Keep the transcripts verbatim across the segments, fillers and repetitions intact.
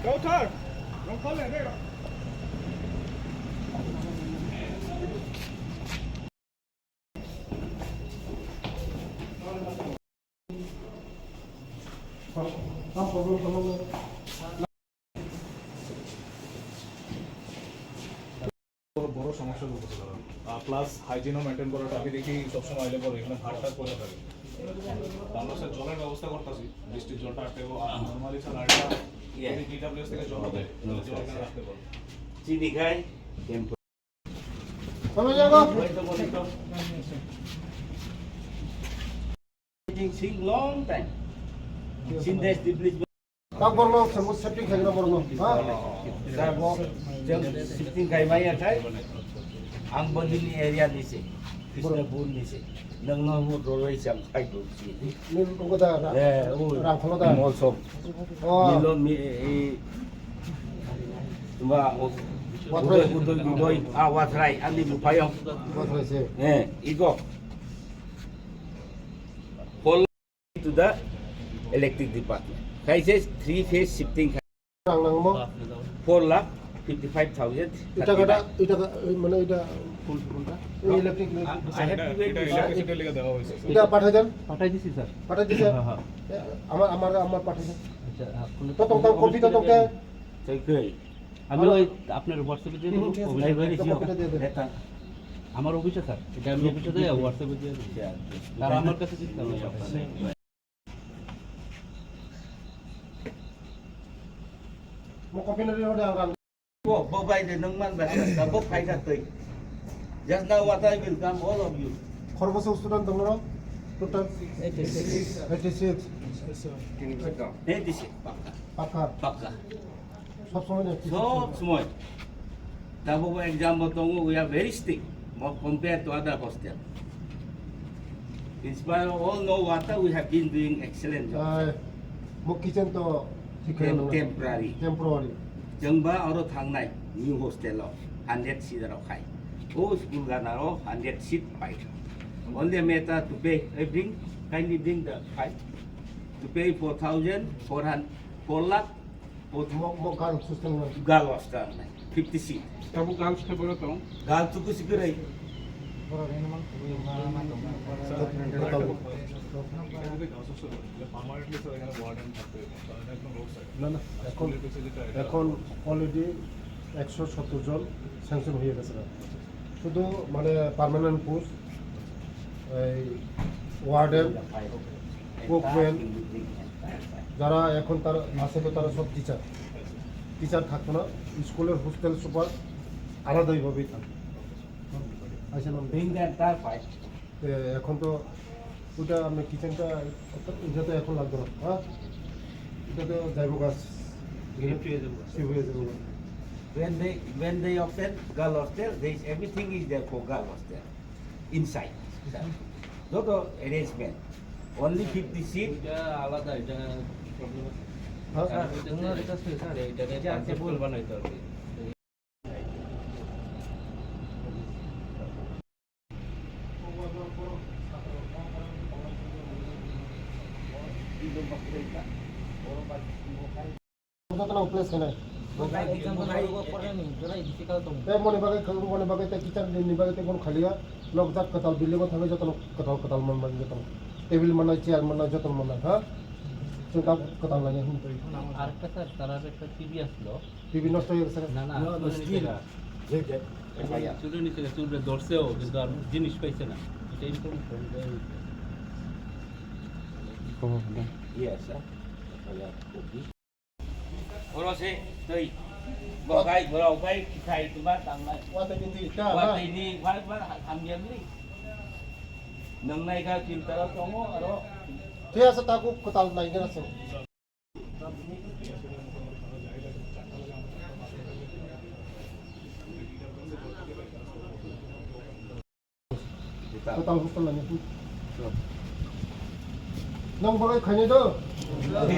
বড় সমস্যা চলতেছে দাদা। আহ, প্লাস হাইজিনও মেইনটেইন করাটা আমি দেখি সবসময় আইলে পরে এখানে ভাত টাত পড়ে থাকে। তো আমরা স্যার জলের ব্যবস্থা করতেছি, বৃষ্টির জলটা আটকে দেবো। আর নরমালি স্যার আরেকটা যদি ডিডাব্লিউএস থেকে জল দেয়, তাহলে জল এখানে রাখতে পারবো। চিনি খাই। Waiting since long time. Since this deeply. Tak borno, semut setting khaina borno. Ha? Sabo, jeng shifting kai mai atai. Ang bondini area ni se. Krishnapur ni se. Nang no mo doroi sam khai do si. Ni ko da ra. Eh, o. Rang kholo da. Mol som. Oh. Milo mi, e, ma, o. Watrai. Udoi, udoi, udoi. Ah, watrai. Ani bupayong. Watrai se. Eh, iko. Whole to the electric department. Khai se three phase shifting khai. Rang nangmo? Four lakh fifty five thousand. Ita kata, ita ka, eh, mane ita, কোনটা? Ei electric, I have to wait, sir. Ita pathai dan? পাঠাই দিছি, sir. Pathai dise? হ্যাঁ, হ্যাঁ। Eh, amar, amar, amar pathai dan. আচ্ছা, আপনি তো তোমার কপি তো তোমাকে আমি ওই আপনার WhatsApp-এ দিয়ে দেবো। হুম, ঠিক আছে। অভিযোগ। এটা কপিটা দিয়ে দেন। আমার অফিসে, স্যার। এটা আমি অফিসে দিয়ে WhatsApp-এ দিয়ে দেবো। স্যার, আর আমার কাছে যদি থাকে, Mo copy na rin ako. Bo, bo bai de nung man ba sa, sa bo phai sa tui. Just now what I will come, all of you. Khorbo so student dong no? Total? Eighty six. Eighty six. Eighty six. Pakka. Pakka. Pakka. Sob somoi na? Sob somoi. Tabuk exam bo tongo, we are very strict compared to other hostel. In spite of all no water, we have been doing excellent job. Ai, mo kitchen to Tem-, temporary. Temporary. Jengba oro thangnai new hostel o hundred seat rok khai. O school gana o hundred seat pai. Only matter to pay, eh, bring, kindly bring the file. To pay four thousand four hundred, four lakh Mo, mo girls hostel no? Girl hostel nai, fifty seat. Tabuk girls khe boro tong? Girls tuku sikrai. Permanently sir, এখানে warden থাকবে। না, না, এখন, এখন already একশো সত্তর জন sanction হয়ে গেছে। শুধু মানে permanent post, এই ওয়ার্ডেন, কুকম্যান, যারা এখন তার আছে তো তারা সব টিচার। টিচার থাকতো না, স্কুলের হোস্টেল সুপার আলাদা ওইভাবেই থাকতো। আচ্ছা, নাম Bring the entire file. এ, এখন তো ওটা আপনি কিচেনটা, এটা তো এখন লাগতো না, হ্যাঁ? এটা তো যাইব গাছ। Shift হয়ে যাবো। Shift হয়ে যাবো। When they, when they open girl hostel, they, everything is there for girl hostel inside. যত arrangement, only fifty seat. এটা আলাদা, এটা প্রবলেম আছে। হ্যাঁ? স্যার, এটা স্যার, এটা স্যার, এটা, এটা আছে, বল বানাইতে হবে। Jotono place khe nai. Tei moni bagwi, moni bagwi tei kitchen ni bagwi tei bono khaliya. Nok jak kwtal building o thangwi jotono kwtal kwtal man man jotono. Table mannai, chair mannai, jotono mannai, ha? Chwng ta kwtal lainai hwn twi. আরেকটা স্যার, তার একটা টিভি আসলো। টিভি নষ্ট হয়ে গেছে? না, না, না, আসলে নিচে স্টিল। না। যে, যে, এফআইআর। চুলরে নিচে গেছে, চুলরে ধরছেও, কিন্তু আর জিনিস পাইছে না। এটা ইনফরমেশন দেওয়া হয়েছে। খবর দেন। ইয়ে আছে, FIR copy. Oro se twi. Bo gai, borok gai, khai tuma tangnai. Watwi ni twi, ta, Wa na? Twi ni, wa, wa, hamya ni. Nang nai ga filter tongo, aro. Twi asa taku kwtal nai gana se. Total hostel nani. Nang bagwi khainai do?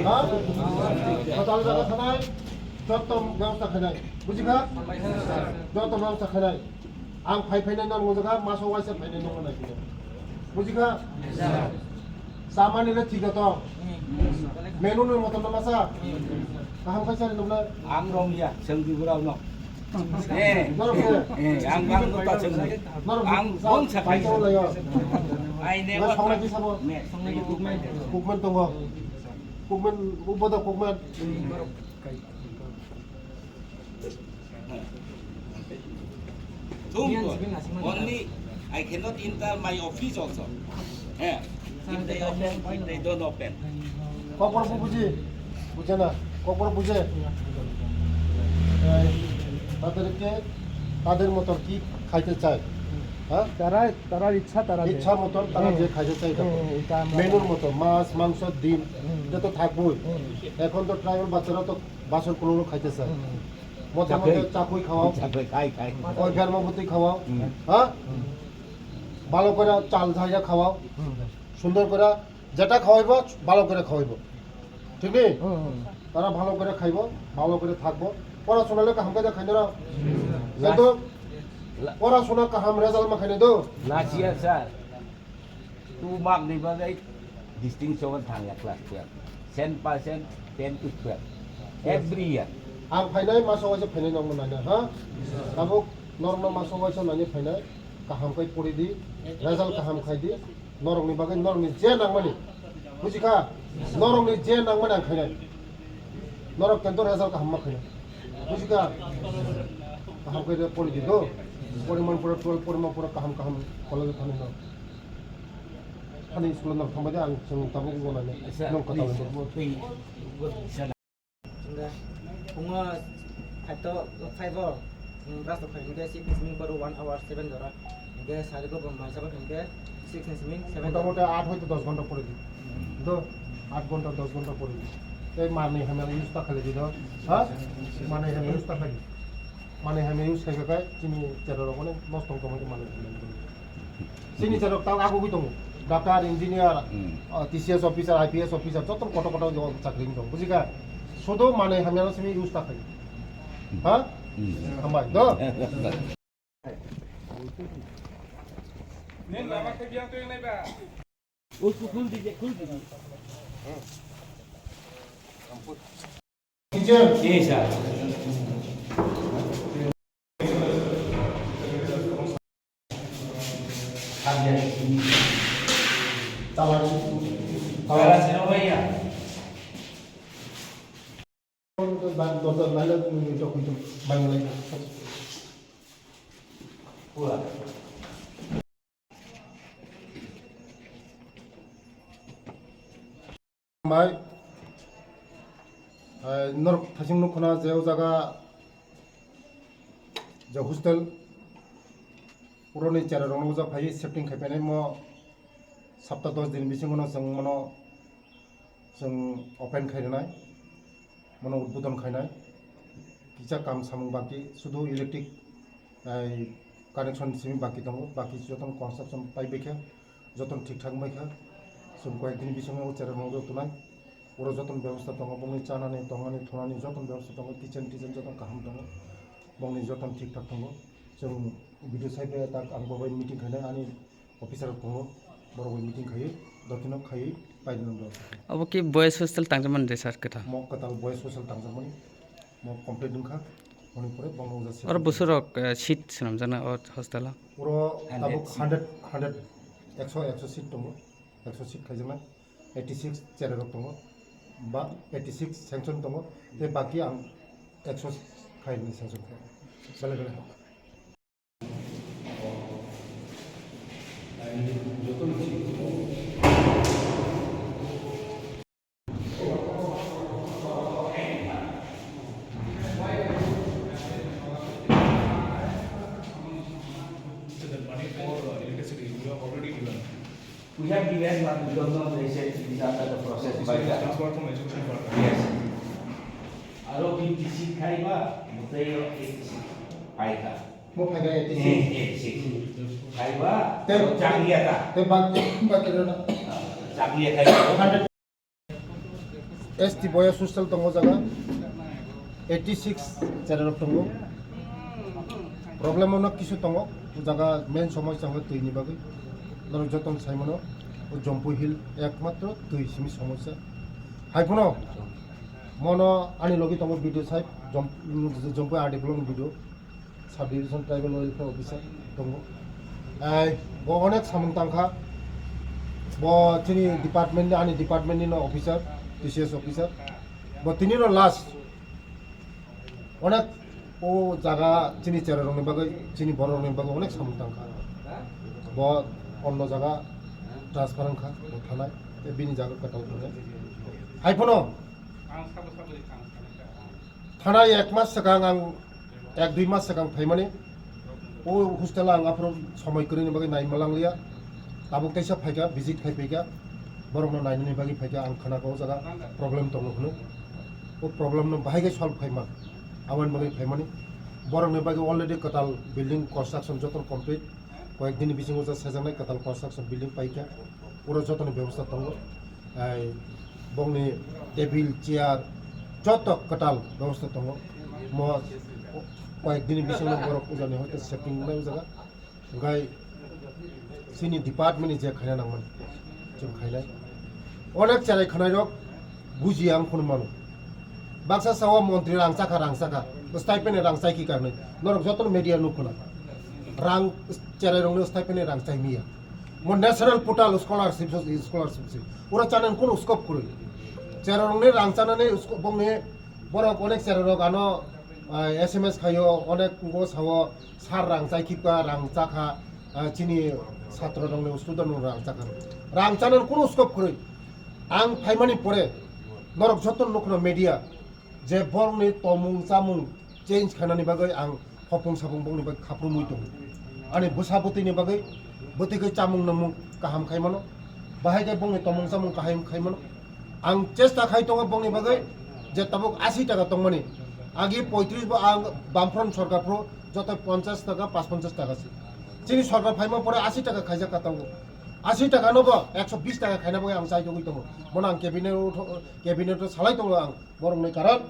Ha? Total jaga thanai, joto bebostha khainai. Bujikha? Joto bebostha khainai. Ang phai phainai nang bujikha, maso waisa phainai nang nai. Bujikha? Samani le thik to. Menu ni moton masa. Kaham khe chari nukla. Ang romya, sengdi burao no. Eh, Norok khe eh, ang bang kota sengdi. Norok ang bong sa paisa wala yo. Ai ne. Wala songna kisa bo. Ne, songna kisa bo. Kukman tongo. Kukman, uboda kukman. Only I cannot enter my office also. Eh, if they open, if they don't open. Kokborok bo buji, bujana. Kokborok buje. Eh, তাদেরকে তাদের মতন কি খাইতে চায়, হ্যাঁ? তারা, তারার ইচ্ছা তারা যে। ইচ্ছা মতন তারা যে খাইতে চায়, এটা মেনুর মতো মাছ, মাংস, ডিম, এটা তো থাকবোই। এখন তো ট্রাইবাল বাচ্চারা তো বাসন কোনো খাইতে চায়। মধ্যে মধ্যে চাকুই খাওয়াও। চাকুই খাই, খাই। ওই গরম মতো খাওয়াও। হ্যাঁ? ভালো করে চাল ঝাইয়া খাওয়াও। সুন্দর করে যেটা খাওয়াইবো, ভালো করে খাওয়াইবো। ঠিক নেই? তারা ভালো করে খাইবো, ভালো করে থাকবো। পড়াশোনা লেখা হামকা যা খাইনারা। কিন্তু পড়াশোনা কাহাম রেজাল্ট মা খাইনে দো। Last year, sir. Two mark ni bagwi distinction thangya class twelve. Ten percent, ten to twelve. Every year. Ang phainai maso waisa phainai nokno naina, ha? Tabuk norokno maso waisa naina phainai, kaham khe pori di, result kaham khai di, norokni bagwi norokni je nangmani. Bujikha? Norokni je nangmani ang khainai. Norok kento result kaham ma khainai. Bujikha? Kaham khe pori di do. Poriman pura twelve, poriman pura kaham kaham college thani no. Ani school no thangbai de ang chwng tabuk wngna le. Nung kwtal wngwi. Hingke, pungo five o, um, brush rok khai hingke six ni simi koru one hour seven jora. Hingke sari ko bo mai sabak hingke six ni simi seven jora. Motamoti aat hoito dos ghonta pore di. Do, aat ghonta, dos ghonta pore di. Tei manwi hamya use ta khaile di do. Ha? Manwi hamya use ta khaile. Manwi hamya use khai khe chini chera rok onek nosto wng tongmani manwi hamya. Chini chera rok tang agugwi tongo. Doctor, engineer, ah, T C S officer, I P S officer, joto kotor kotor jo chakri wng tongo. Bujikha? Sudu manwi hamya no simi use ta khai. Ha? Hambai. Do? Teacher. Yes, sir. Tala. Tala sino bhaiya. Pura. Bai, eh, norok thasing nukho na je o jaga je hostel, puroni chera rok nukjak phai setting khai painai mo sapta dos din bisingo no chwng mono chwng open khai rwnai. Mono udbodon khainai, kisa kam samung baki, sudu electric, ai, connection simi baki tongo, baki jotono construction pai baikha, jotono thik thak baikha, chwng koyek din bisingo o chera rok tongnai, oro jotono bebosta tongo, bongni chanani, tongnani, thunani jotono bebosta tongo, kitchen tichen jotono kaham tongo, bongni jotono thik thak tongo, chwng video sai bai tak ang bo bai meeting khainai ani officer rok tongo, borok bai meeting khaiwi dotino khaiwi painani borok. Obo ki boys hostel tangjakmani de sir kwtal? Mo kwtal boys hostel tangjakmani, mo complete wngkha, hwnwi pore bono uja se. Oro busurok, eh, seat swnamjaknai o hostel o? Oro tabuk hundred, hundred, ekso, ekso seat tongo, ekso seat khaijaknai, eighty six chera rok tongo, ba eighty six sanction tongo, tei baki ang ekso khaini sanction khe, belai belai hok. We have given, but we don't know, they said it is under the process by the. Transfer from education department. Yes. Aro B T C khai ba, mutei o A T C khai ka. Mo phai ga A T C. Eh, A T C. Khai ba, te aro chang ya ta. Te bak, bak kira na. Chang ya khai ba. Hundred. S T boys hostel tongo jaga eighty six chera rok tongo. Problem ono kisu tongo, o jaga main somosya hwnba twi ni bagwi. Norok jotono sai mano, o Jampui Hill ekmatro twi simi somosya. Hai phano Mono ani logi tongo B D O sahib, Jom-, Jompui R D block B D O, sub division tribal welfare officer tongo. Ai, bo onek samung tangkha. Bo chini department ni, ani department ni no officer, T C S officer. Bo tini no last. Onek o jaga chini chera rokni bagwi, chini borok rokni bagwi onek samung tangkha. Bo onno jaga transfer wngkha, bo thanai, tei bini jaga kwtal thanai. Hai phano thanai ek mas swkang ang, ek dui mas swkang phaimani, o hostel ang aphuru somoi kwrwini bagwi nai malang liya. Tabuk teisa phaikha, visit khai phaikha, borokno nainani bagwi phaikha, ang khwnakha o jaga problem tongo hwnwi. O problem no bahai khe solve khaima, aboni bagwi phaimani. Borokni bagwi already kwtal building construction joto complete, koyek dini bisingo ja sejaknai kwtal construction building paikha, oro jotoni bebosta tongo. Ai, bongni table, chair joto kwtal bebosta tongo. Mo koyek dini bisingo borok ujani hoite shifting wngnai o jaga. Hwnkhe chini department ni je khaina nangmani, chwng khainai. Onek cherai khwnairok bujiya ang phano mano. Baksa sao montri rang chakha, rang chakha. Stipend ni rang chaikhi kanwi. Norok jotono media nukho na. Rang cherai rokno stipend ni rang chaimiya. Mo national portal scholarship, scholarship se. Ura chanani kuno scope kwrwi. Cherai rokni rang chanani scope bongni borok onek cherai rok ano, ah, S M S khaio, onek go sao, sir rang chaikhipka, rang chakha, ah, chini satro rokni student rok rang chakha. Rang chanani kuno scope kwrwi. Ang phaimani pore norok joto nukno media je borokni tomung chamung change khainani bagwi ang hopung sapung bongni bagwi khaprumwi tongo. Ani bwsa bwtwini bagwi bwtwi khe chamung nangmung kaham khaimano, bahai khe bongni tomung chamung kaham khaimano. Ang chesta khai tongo bongni bagwi je tabuk asi taka tongmani. Agi poitris bo ang Bamfront sorkar phuru joto ponchas taka, pas ponchas taka se. Chini sorkar phaima pore asi taka khaijak ka tabuk. Asi taka no bo ekso bis taka khaina bagwi ang chai tongwi tongo. Bono ang cabinet o tho-, cabinet o salai tongo ang. Borokni karon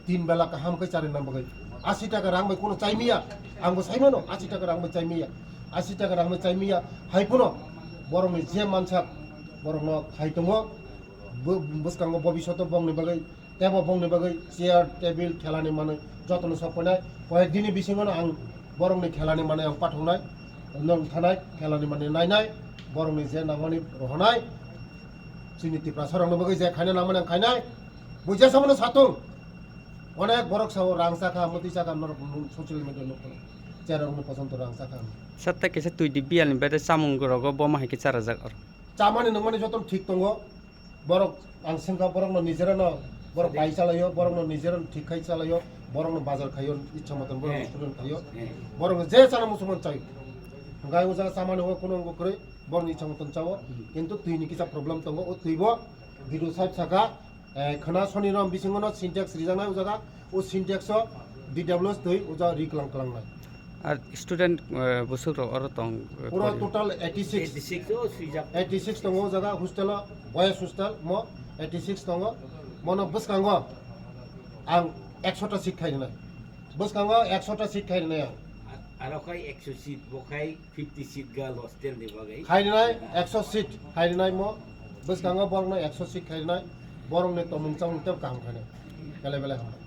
tin bela kaham khe charina bagwi. Asi taka rang bai kuno chaimiya, ang bo saimano, asi taka rang bai chaimiya. Asi taka rang bai chaimiya, hai phano borokni je mansak borokno khai tongo. Bo-, bwskango bobishoto bongni bagwi, tebo bongni bagwi chair, table, khelani manwi jotono sok painai. Koyek dini bisingono ang borokni khelani manwi ang pathoknai, nong thanai, khelani manwi nainai, borokni je nangmani rohonai. Chini Tiprasa rokni bagwi je khaina nangmani ang khainai. Bo jesa mano satung. Onek borok sao rang chakha, mwtwi chakha, norok nung social media nukho. Cherokno pochonto rang chakha. Satta kisa twi di bial ni bede chamung rogo bo ma hai khe charajak oro. Chamani nungmani joto thik tongo. Borok ang sengkha borokno nijerano borok pai chalaio, borokno nijerano thik khai chalaio, borokno bazar khaio, ichha moton borok student khaio. Borokno je chana muchungmani chaio. Hwnkhai o jaga chamani o kuno wngbo kwrwi, borokni ichha moton chao. Kintu twi ni kisa problem tongo, o twi bo video side saka. Eh, khwna soni rom bisingo no Sintex rijaknai o jaga, o Sintex o D W S twi o jaga ri klang klangnai. Ar student, eh, bwswk rok oro tong, eh, Pura pori? Total eighty six. Eighty six o swijak. Eighty six tongo o jaga hostel o, boys hostel mo eighty six tongo. Mono bwskango ang ekso ta seat khainai. Bwskango ekso ta seat khainai ang. Ar-, aro khai ekso seat bo khai fifty seat girl hostel ni bagwi. Khainai ekso seat khainai mo. Bwskango borokno ekso seat khainai. Borokni tomung chamung tei kaham khainai. Belai belai hambai.